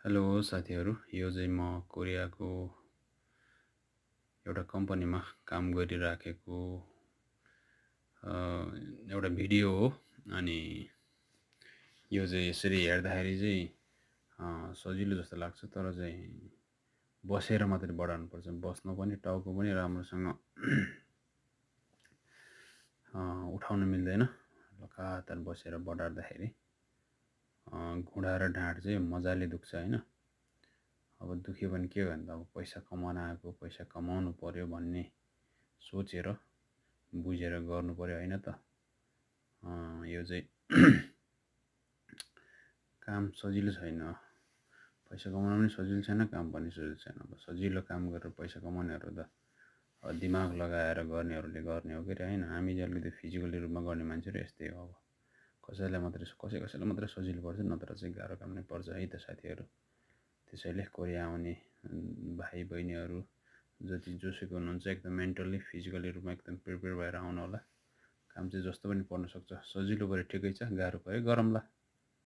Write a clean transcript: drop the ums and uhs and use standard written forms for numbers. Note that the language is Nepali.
हेलो साथीहरू, यो चाहिँ म कोरियाको एउटा कम्पनीमा काम गरिराखेको एउटा भिडियो हो। अनि यो चाहिँ यसरी हेर्दाखेरि चाहिँ सजिलो जस्तो लाग्छ, तर चाहिँ बसेर मात्रै बढाउनुपर्छ। बस्न पनि टाउको पनि राम्रोसँग उठाउन मिल्दैन। लगातार बसेर बढार्दाखेरि घुँडा र ढाड चाहिँ मजाले दुख्छ हैन। अब दुख्यो भने के भन्दा अब पैसा कमाउन आएको, पैसा कमाउनु पर्यो भन्ने सोचेर बुझेर गर्नु पर्यो हैन त। यो चाहिँ काम सजिलो छैन। पैसा कमाउन पनि सजिलो छैन, काम पनि सजिलो छैन। अब सजिलो काम गरेर पैसा कमाउनेहरू त दिमाग लगाएर गर्नेहरूले गर्ने हो कि हैन। हामी चाहिँ अलिकति फिजिकली रूपमा गर्ने मान्छेहरू यस्तै हो। अब कसैलाई मात्रै सजिलो पर्छ, नत्र चाहिँ गाह्रो काम नै पर्छ है त साथीहरू। त्यसैले कोरिया आउने भाइ बहिनीहरू जति जोसुकै हुनुहुन्छ, एकदम मेन्टल्ली फिजिकली रूपमा एकदम प्रिपेयर भएर आउनु होला। काम चाहिँ जस्तो पनि पर्न सक्छ। सजिलो पऱ्यो ठिकै छ, गाह्रो पऱ्यो गरौँला।